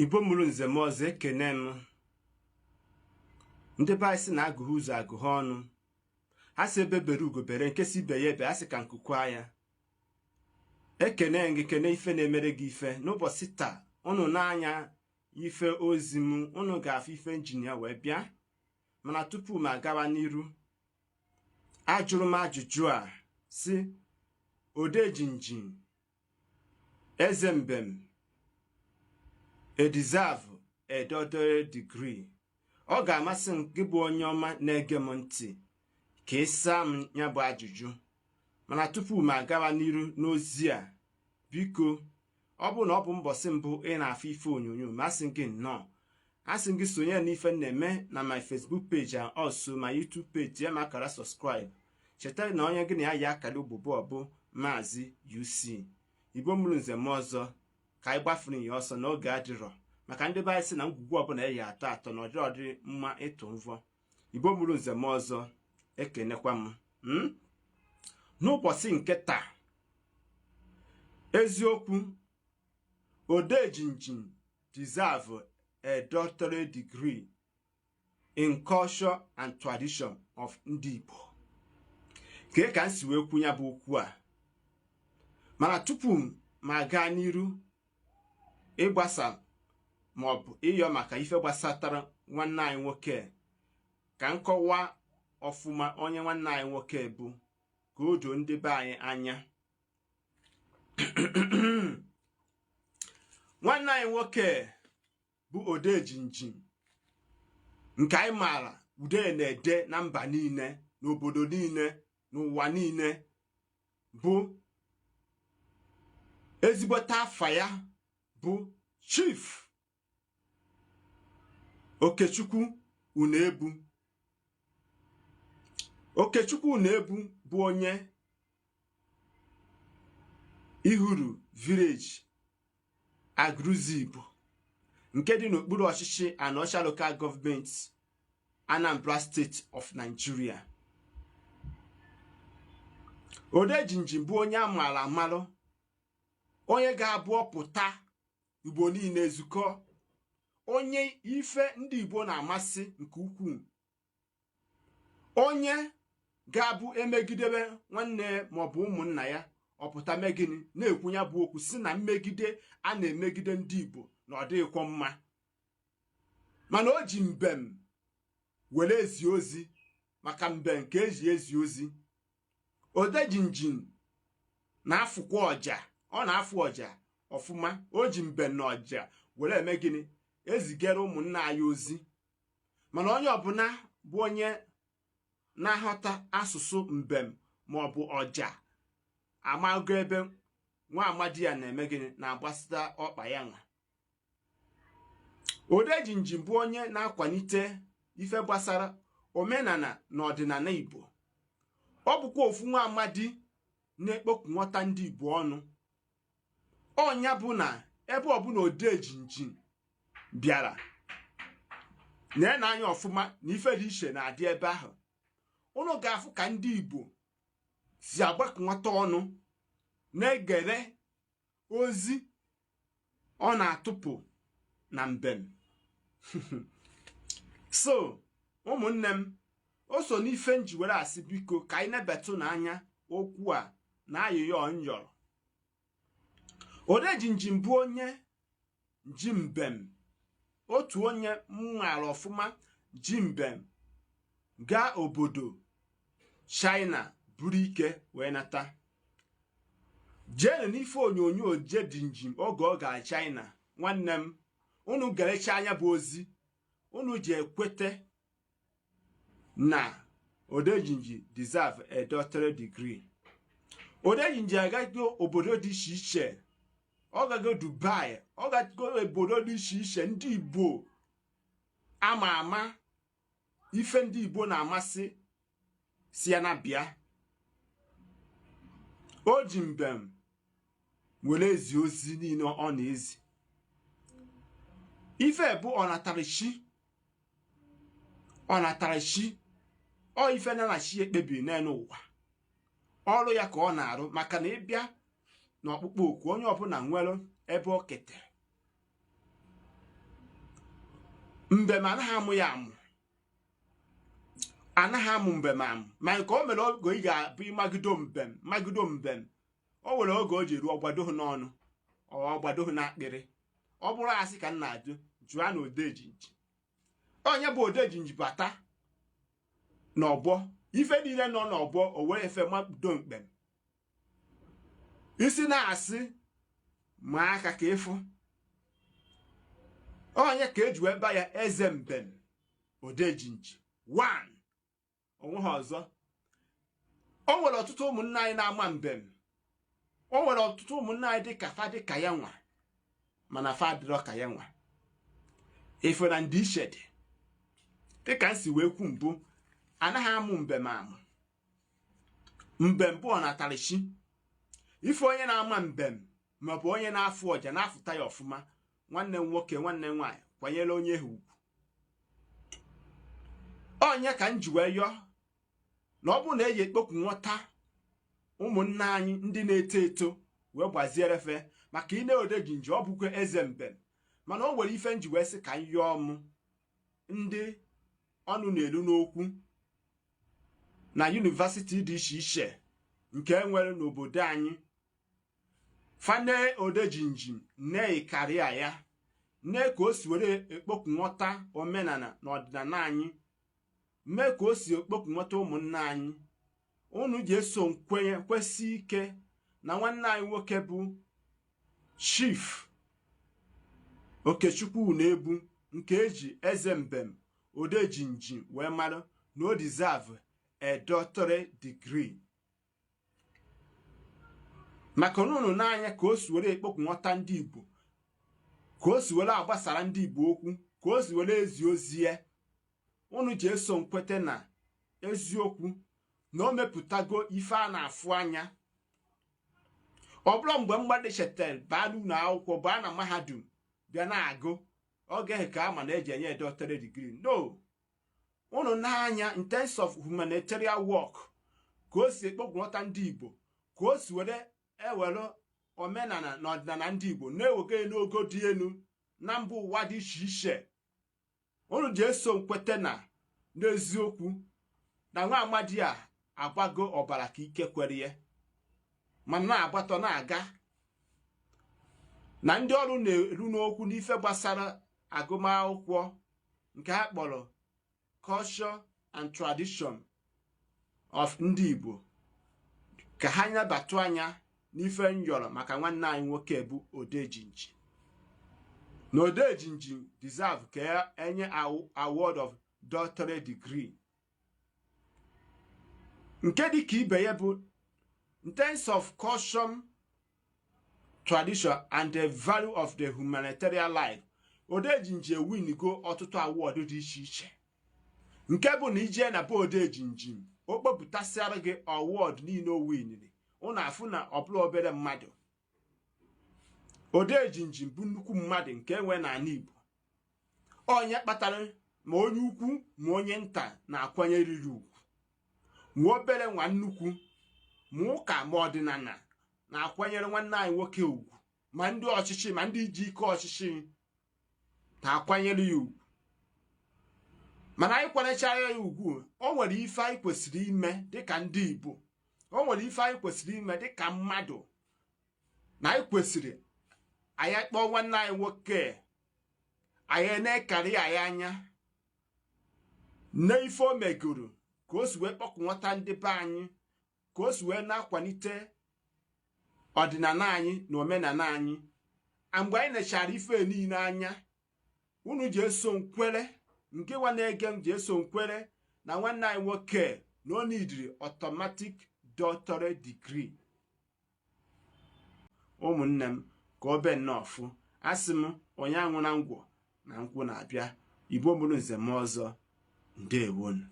Igbo mụrụ nze m ọzọ, ekene m. Ndị be anyị sị na agụghị ụzọ agụghị ọnụ. Ha si ebe bere ugo bere, nke si ibe ya ebe a sị ka nkukwa ya. Ekene gị, kene ife na-emere gị ife n'ụbọchị taa. Unu n'anya ife ozi m, unu ga-afụ ife injinia wee bịa. Mana tupu m agawa n'iru, ajụrụ m ajụjụ a si Odejinjin Eze Mbem e deserve a doctorate degree? Ọ ga-amasị m gị bụ onye ọma na-ege m ntị ka ị saa m ya bụ ajụjụ. Mana tupu m agawa n'iru n'ozi a, biko, ọ bụ na ọ bụ mbọsị mbụ ị na-afụ ife onyonyo ma, asị gị nnọọ, asị gị sonye n'ife m na-eme na my Facebook page and also my YouTube page. Tinye m akara subscribe. Cheta na onye gị na ya yi akara ụbụbụ ọbụ Maazị UC. Igbo mụrụ nze m ọzọ, ka anyị gbafuru ya ọsọ n'oge adịrọ, maka ndị be anyị sị na ngwugwu ọbụla eyi atọ atọ na ọdịrị ọdịrị mma ịtụ mvọ. Igbo mụrụ nze m ọzọ, ekenekwa m n'ụbọchị nke taa. Eziokwu, Odejinjin deserve a doctorate degree in culture and tradition of ndị Igbo. Kee ka m si wee kwu ya bụ okwu a? Mana tupu ma gaa n'iru ịgbasa maọbụ ịyọ maka ife gbasatara nwanne anyị nwoke, ka m kọwaa ọfụma onye nwanne anyị nwoke bụ, ka o doo ndị be anyị anya. Nwanne anyị nwoke bụ Odejinjin nke anyị maara ude na-ede na mba niile, n'obodo niile, n'ụwa niile, bụ ezigbote afa ya bụ Chief Okechukwu Unaegbu. Okechukwu Unaegbu bụ onye Ihuru Village, Aguluzigbo, nke dị n'okpuru ọchịchị Anaocha Local Government, Anambra State of Nigeria. Odejinjin bụ onye a maara amalụ, onye ga-abụ ọpụta, Igbo niile ezukọ, onye ife ndị Igbo na-amasị nke ukwuu, onye ga-abụ emegidebe nwanne maọbụ ụmụnna ya, ọpụta mee gịnị? Na-ekwu ya bụ okwu, si na mmegide a na-emegide ndị Igbo na ọ dịghịkwa mma. Mana o ji mbem were ezi ozi, maka mbem ka eji ezi ozi. Odejinjin na-afụkwa ọja, ọ na-afụ ọja ọfụma. O ji mbem na ọja were eme gịnị? Ezigara ụmụnna anyị ozi. Mana onye ọbụla bụ onye na-aghọta asụsụ mbem maọbụ ọja amago ebe nwa amadi ya na-eme gịnị, na-agbasịta ọkpa ya nwa. Odejinjin bụ onye na-akwalite ife gbasara omenala na ọdịnala Igbo. Ọ bụkwa ofu nwa amadi na-ekpokwu nghọta ndị Igbo ọnụ. Ọnya bụ na ebe ọbụla Odejinjin bịara na anya ọfụma na ife dị iche na-adị ebe ahụ, unu ga-afụ ka ndị Igbo si agbakọnwata ọnụ na-egere ozi ọ na-atụpụ na mbem. So ụmụnne m, o so n'ife m ji were asị, biko, ka anyị nebetụ n'anya okwu a na ayịyọ nyọrọ. Odejinjin bụ onye ji mbem, otu onye m maara ọfụma ji mbem gaa obodo China buru ike wee nata. Jeenu n'ife onyonyo Odejinjin oge ọ gara China. Nwanne m, unu gerecha anya bụ ozi, unu ji ekwete na Odejinjin deserve a doctorate degree. Odejinjin agago obodo dị iche iche, ọ gago Dubai, ọ gago obodo dị iche iche ndị Igbo ama ama, ife ndị Igbo na-amasị si ya na bịa. O ji mbem were ezi ozi niile ọ na-ezi. Ife bụ ọnatarachi, ọnatarachi ọ ife na na chi ekpebiri n'elu ụwa, ọrụ ya ka ọ na-arụ, maka na ịbịa n'ọkpụkpọ oku, onye ọbụla nwere ebe o ketere. Mbem anaghị amụ ya amụ, anaghị amụ mbem amụ. Ma nke o mere oge ị ga-abụ ịmagido mbem, magido mbem, o nwere oge o ji ruo ọgbadoghị n'ọnụ, ọgbadoghị n'akpịrị. Ọ bụrụ asị ka m na-ajụ, jụọ na Odejinji. Onye bụ Odejinji bata n'ọgbọ, ife niile nọ n'ọgbọ o wee efe mabido mkpem isi na-asị ma aka ka ịfụ onye ka eji wee ba ya eze mbem. Odejinji one onwe ha ọzọ. O nwere ọtụtụ ụmụnne anyị na-ama mbem, o nwere ọtụtụ ụmụnne anyị dị ka fa, dị ka ya nwa, mana fa adịrọ ka ya nwa. Ife na ndị iche dị, dịka m si wee kwu mbụ, anaghị amụ mbem amụ. Mbem bụ ọnatarichi. Ife onye na-ama mbem maọbụ onye na-afụ ọja na-afụta ya ọfụma. Nwanne m nwoke, nwanne m nwaanyị, kwanyere onye ha ugwu. Onye ka m ji wee yọọ na ọ bụrụ na eji ekpokwu nghọta ụmụnne anyị ndị na-eto eto wee gbaziere fe maka ine Odejinji, ọ bụkwa eze mbem, mana o nwere ife m ji wee sị ka m yọọ m ndị ọnụ na-elu n'okwu na university dị iche iche nke nwere n'obodo anyị, fane Odejinji nee karịa ya, nee ka o si were ekpokwu nghọta omenala na ọdịnala anyị, mee ka o si ekpokwu nghọta ụmụnne anyị. Unu ji eso nkwenye kwesị ike na nwanne anyị nwoke bụ Chief Okechukwu na-ebu nke eji eze mbem Odejinji wee mara na o deserve a doctorate degree, maka na unu n'anya ka o si were ekpokwu nghọta ndị Igbo, ka o si were agbasara ndị Igbo okwu, ka o si were ezi ozi ya. Unu ji eso nkwete na eziokwu na o mepụtago ife a na-afụ anya. Ọ bụrụ mgbe mmadụ chetara baa n'ụlọ akwụkwọ, baa na mahadum, bịa na-agụ oge ka ama na eji enye doctorate degree, no. Unu n'anya, in terms of humanitarian work, ka o si ekpokwu nghọta ndị Igbo, ka o si were ewere omenala na ọdịnala ndị Igbo na-ewego n'ogo dị elu na mba ụwa dị iche iche, unu ji eso nkwete na n'eziokwu na nwa amadi a agbago ọbara ka ike kwere ya, ma na-agbatọ na-aga na ndị ọrụ na-eru n'okwu n'ife gbasara agụmakwụkwọ nke ha kpọrọ culture and tradition of ndị Igbo, ka ha nyabatụ anya n'ife nyọrọ maka nwanne anyị nwoke bụ Odejinji, na Odejinji deserve ka enye award of doctorate degree. Nke dị ka ibe ya bụ in terms of culture, tradition and the value of the humanitarian life, Odejinji ewinigo ọtụtụ award dị iche iche, nke bụ na ijee na be Odejinji, o kpopụtasịara gị award niile o winiri. Ụnụ afụ na ọ bụla obere mmadụ. Odejinji bụ nnukwu mmadụ nke enwe n'ala Igbo, onye kpatara ma onye ukwu ma onye nta na-akwanyeriri ugwu, ma obere nwa nnukwu, ma ụka ma ọdịnala na-akwanyere nwanne anyị nwoke ugwu, ma ndị ọchịchị ma ndị ji ike ọchịchị na-akwanyere ya ugwu. Mana anyị kwanyechara ya ugwu, o nwere ife anyị kwesịrị ime dịka ndị Igbo, o nwere ife anyị kwesịrị ime dịka mmadụ, na anyị kwesịrị anyị kpọọ nwanne anyị nwoke, anyị na-ekarị anyị anya nne ife o megoro, ka o si wee kpọkụnwata ndị be anyị, ka o si wee na-akwalite ọdịnala anyị na omenala anyị. Mgbe anyị nechara ife niile anya, unu ji eso nkwere nke nwa na-ege m ji eso nkwere na nwanne anyị nwoke na o nidiri automatic doctorate degree. Ụmụnne m, ka o be nnọọ fụ. Asị m, onye aṅụ na ngwọ na nkwụ na-abịa. Igbo mụrụ nze m ọzọ, ndewonu.